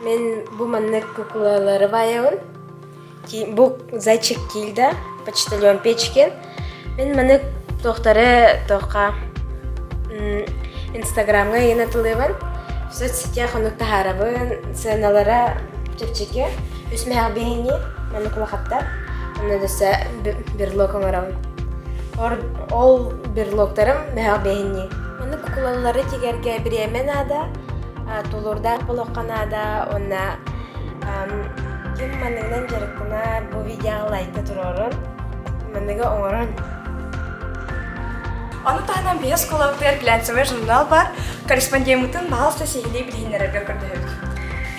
Мин бу маннык куклалары баайабын. Бу зайчик киилдэ, почтальон Печкин. Мин маннык туохтары туохха Инстаграмҥа ыйан атылыыбын. В соцсетях оннук таһаарабын. Сыаналара чэпчэки. Үс мөһөөх биһиҥҥи маннык улахаттар. Онно дөссө берлог оҥоробун. Ол берлогтарым мөһөөх биһиҥҥи. Маннык кукулалары тигэргэ бириэмэ наада, тулуурдаах буолуохха наада уонна ким манныгынан дьарыктанар бу видеоҕа лайкта туруорун, манныгы оҥорон. Ону таһынан биһи оскуолабытыгар глянцевый журнал бар. Корреспондеммытын баһаалыста сиһилии билиһиннэрэргэ көрдөһөбүт.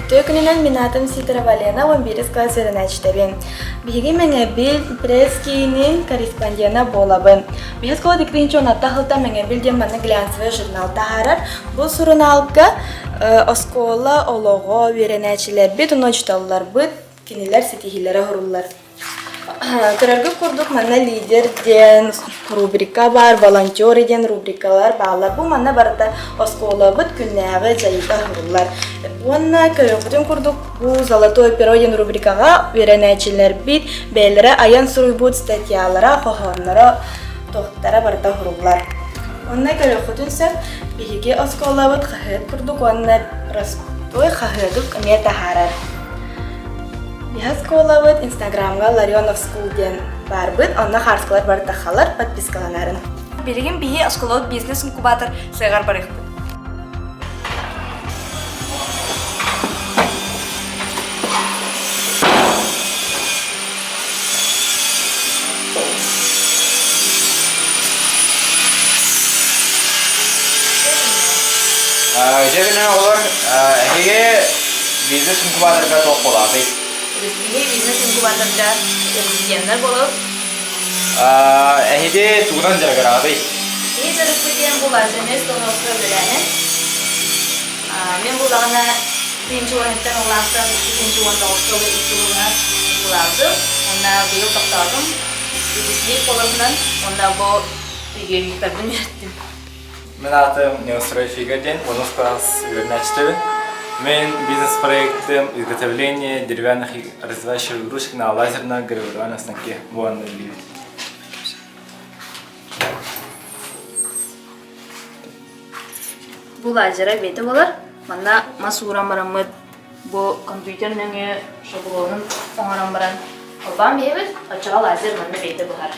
Үтүө күнүнэн мин аатым Сидорова Лена, 11 класс үөрэнээччитэбин. Биһиги Мэҥэбил пресс-киинин корреспондена буолабын. Биһи оскуола дикринчи онатта сылтан Мэҥэбил диэн манна глянцевый журнал таһаарар. Бу сурунаалга оскуола олоҕо, үөрэнээччилэрбит уонна учууталларбыт кинилэр ситиһиилэрэ уһуруллар. Көрөргүт курдук манна лидер диэн рубрика баар, волонтеры диэн рубрикалар бааллар. Бу манна барыта оскуолабыт күннээҕи дьайыыта уһуруллар. Уонна көрөргүтүн курдук бу «Золотой перо» диэн рубрикаҕа үөрэнээччилэрбит бэйэлэрэ айан суруйбут статьялара, хоһоонноро, туохтара барыта уһуруллар. Онно көрүөххүтүн сөп, биһиги оскуолабыт хаһыат курдук уонна простой хаһыаты эмиэ таһаарар. Биһи оскуолабыт Инстаграмҥа Ларионов School диэн баарбыт, онно хаарскалар бары тахалар, подпискаланарын. Билигин биһи оскуолабыт бизнес-инкубатор сыаҕар барыахпыт. Дьэ гына оҕолор, эһиги бизнес-инкубаторга туох буолаатый? Биһиги бизнес-инкубаторга резиденнэр буолабыт. Эһиги тугунан дьарыгыраҕытый? Биһи дьарыкпыт диэн бу лазернай станокка үлэлээнэ. Мин буллаҕына тыһыынча уониттан улааттан 2019 икки сылынан улаатым. Уонна быйыл тохтоотум. Выпускник буоларбынан уонна бу регионниктарбын үөрэттим. Мин аатым Неустрой Фига диэн, онус класс үөрэнээччитэбин. Мин бизнес-проектым изготовление деревянных развивающих игрушек на лазерном гравированном станке буолан үлэлиибит. Бу лазера бэйэтэ буолар. Манна мас ууран бараммыт бу компьютер нөҥүө шаблонун оҥорон баран холбоон биэрэбит, оччоҕо лазер манна бэйэтэ быһар.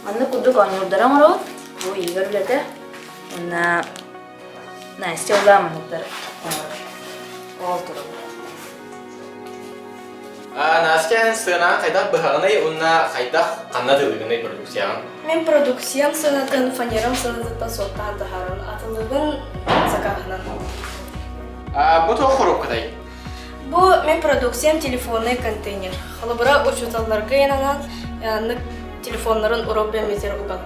Маннык курдук оонньуурдары оҥоробут. Бу Игорь үлэтэ. Уонна Настя улаан манныктар оҥорор. Ол тураллар. Настя, эн сыанаҕын хайдах быһаҕыный уонна хайдах ханна атыылыыгыный продукцияҕын? Мин продукциям сыанатын фанерам сыанатыттан суоттаан таһааран атылыыбын сакааһынан. Бу туох хоруопкатай? Бу мин продукциям телефонный контейнер. Холобура, учууталларга ананан маннык телефоннарын урок бэммитер угаллар.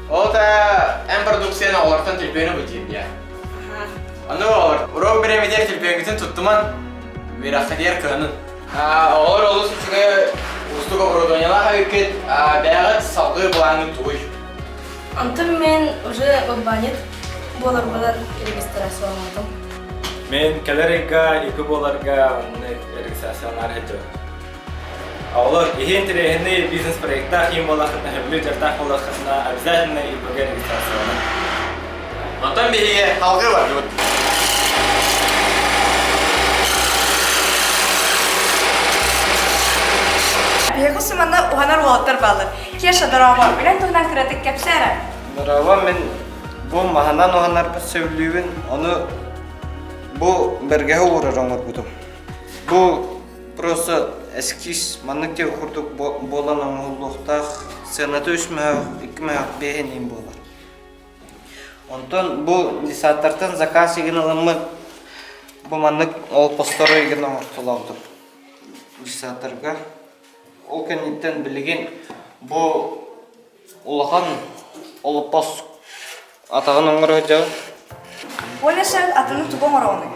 Ол да эн продукцияны оҕолортон төлөпүөнү бутиир дии. Аны оҕолор, урок бириэмэтигэр төлөпүөҥҥүтүн туттуман, үөрэххитигэр кыһанын. Оҕолор олус үчүгэй уустук оборудованиелаах эбиккит. Бэйэҕит салгыы былааҥҥыт тугуй? Онтон мен уже урбаанньыт буоларбынан регистрацияламмытым. Мен кэлэр ыйга ИП буоларга онно регистрацияланар сылдьабын. Оҕолор, иһи интэриэһинэй бизнес-проекттаах иин буоллаххытына, сөбүлүүр дьарыктаах буоллаххытына, обязательно ИП-га регистрацияланын. Онтон биһиги салгыы бардыбыт. Биһиги суманна уһанар уолаттар бааллар. Кеша, дорообо, үлэн туһунан кыратык кэпсээ эрэ. Дорообо, мин бу маһынан уһанарбын сөбүлүүбүн, ону бу бэргэһэ уурар оҥорбутум. Бу просто эскиз маннык диэн курдук буолан оҥоһуллуохтаах сыаната үс мөһөөх, икки мөһөөх биэһин иһин буолар. Онтон бу десаттартан заказ игин ыламмыт бу маннык олоппостору игин оҥортолообутум десаттарга. Ол кэнниттэн билигин бу улахан олоппос атаҕын оҥоро сылдьабын. Оля сен атыны тугу оҥороҕунуй?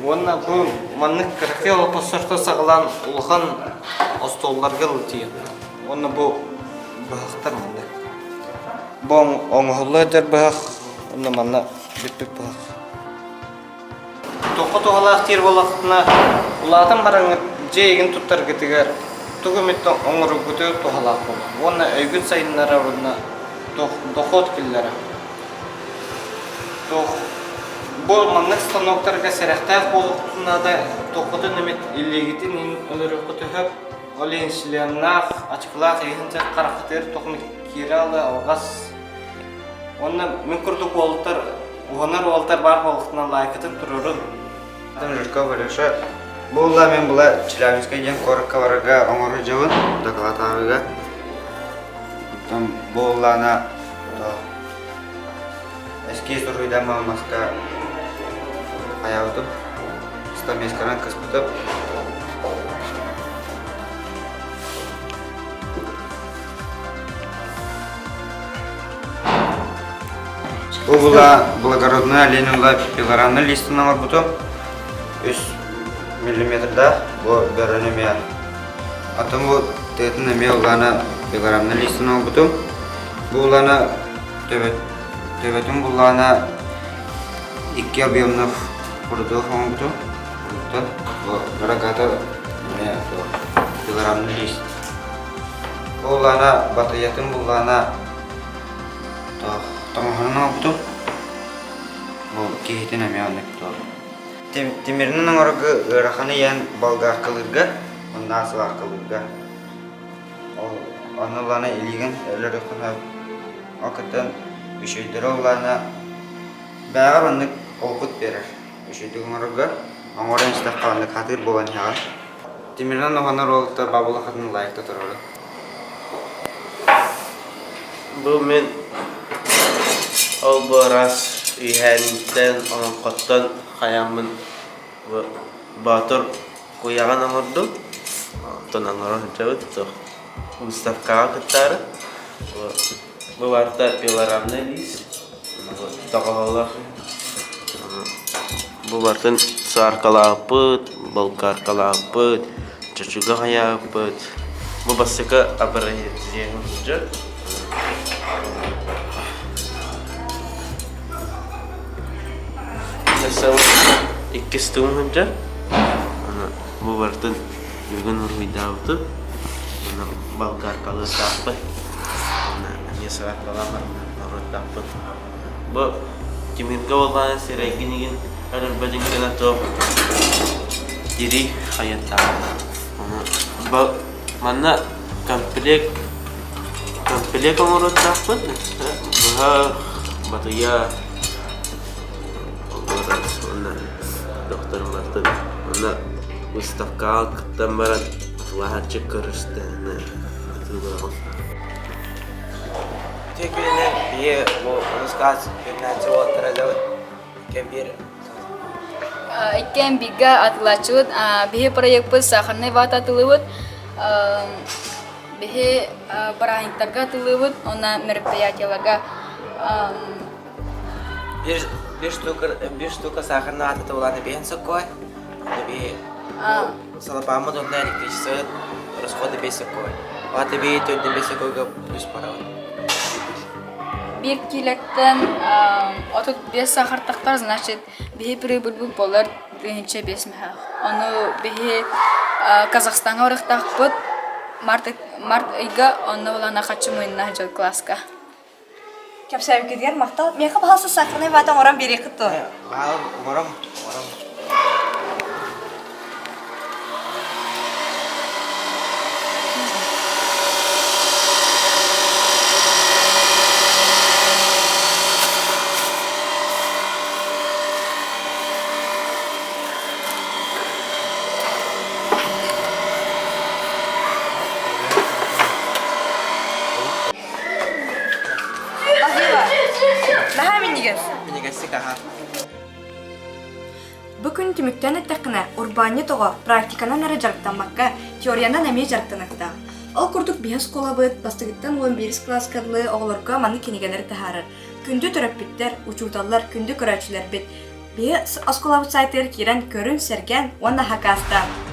Уонна бу маннык кыракый олоппостортон саҕалаан улахан остуолларга ылытыйан. Уонна бу быһахтар маннык. Бу оҥоһулла сылдьар быһах уонна манна. Бүппүт буолар. Туохха туһалаах диир буоллаххытына, улаатан бараҥҥыт дьиэ эйигин туттаргытыгар тугу эмит оҥороргутугар туһалаах буолар уонна өйгүн сайыннарар уонна дохуот киллэрэр. Туох бу маннык станоктарга сэрэхтээх буолуоххутун наада, туоххутун эмит илиигитин өлөрүөххүтүн сөп. Ол иһин шлемнаах, ачыкылаах иһин хараххытыгар туох эмит киирэ ала алҕас Уонна мин курдук уолаттар, уһанар уолаттар баар буоллахтарына лайкатын туруорун. Жирков Алеша. Буолла мен була Челябинскай диэн куоракка барарга оҥоро дьабын, дакылаатааҕыга. Оттон буоллаана эскиз уруйдан маска хайаабытым, стамесканан кыспытым. Бу була благородная Ленинла пилорамный листин оҥорбутум. Үс миллиметрдаах бу бөрөнү эмиэ. Атын бу тыатын эмиэ улаана пилорамный листин оҥорбутум. Бу улаана төбөтүн буллаана икки объемных курдук оҥорбутум. Бу рогата эмиэ пилорамный лист. Буоллаана батыйатын буллаана тоҥоһунан оҥорбутум. Бу киһитин эмиэ оннук туох. Тимиринэн оҥорорго ыараханы иһэн болгаркалыырга, онно сваркалыырга. Ол ону ыллаана илиигин өлөрүөххүнэ ол кыттан үчүгэйдэри ыллаана бээҕэр оннук опыт биэрэр. Үчүгэйдик оҥорорго оҥорон истэххэ оннук хатыыр буолан иһэҕин. Тимиринэн уһанар уолаттар бабылахатын лайкта турары. Бу мин ол бу ыраас үһээнтэн олоҥхоттон хайааммын бу Боотур куйаҕын оҥордум. Оттон оҥоро сылдьабыт туох выставкаҕа кыттаары. Бу барыта пилорамный лист. Тоҕоһолор Бу барытын сааркалаабыппыт, болгаркалаабыппыт, чочуга хайаабыппыт. Бу бастакы образецым сылдьар. Иккис тыым сылдьар. Бу барытын бүгүн уруһуйдаабытым. Болгаркалыырдаахпын. Эмиэ сааркалаан норуоттаахпын. Бу тимиргэ буоллаҕына сирэйгин игин өлөрбөтүн гына туох тирии хайыттаҕа. Ону бу манна комплект комплект оҥоруохтаахпын. Быһах, батыйа, уонна докторым бартын. Онно выставкаҕа кыттан баран атылаһааччы көрүстэ атыылыаҕым. Үтүө күнүнэн биһи бу улуска гимназия уолаттара дьабыт кэмбиэр Иккиэн бииргэ атылааччыбыт. Биһи проекпыт сахарный вата атылыыбыт. Биһи бырааһынньыктарга атылыыбыт уонна мероприятиеларга Биир биир штука биир штука сахарный вата тулааны биһэн соккой. Би салапааммыт уонна электричество расходы биэс соккой. Вата би төрдүн биэс соккойга плюс барабыт. Биир киилэттэн 35 сахар тахтар, значит, биһи прибыльбыт буолар 1005 мөһөөх. Ону биһи Казахстаҥҥа барыахтаахпыт март, март ыйга, онно булана хаччы муйунна дьыл класска. Кэпсээбиккитигэр махтал. Миэхэ баһаалыста сахарнай вата оҥорон биэриэххит дуо? Баал оҥором, оҥором. Наһаа минньигэс. Минньигэстик аһа. Бу күн түмүктээн эттэххинэ, урбаанньыт оҕо практиканан эрэ дьарыктаммакка, теориянан эмиэ дьарыктаныахтаах. Ол курдук биһи оскуолабыт бастакыттан 11 кылааска дылы оҕолорго маннык кинигэлэри таһаарар. Күндү төрөппүттэр, учууталлар, күндү көрөөччүлэрбит! Биһи оскуолабыт сайтыгар киирэн көрүн, сэргээн уонна хакаастаан!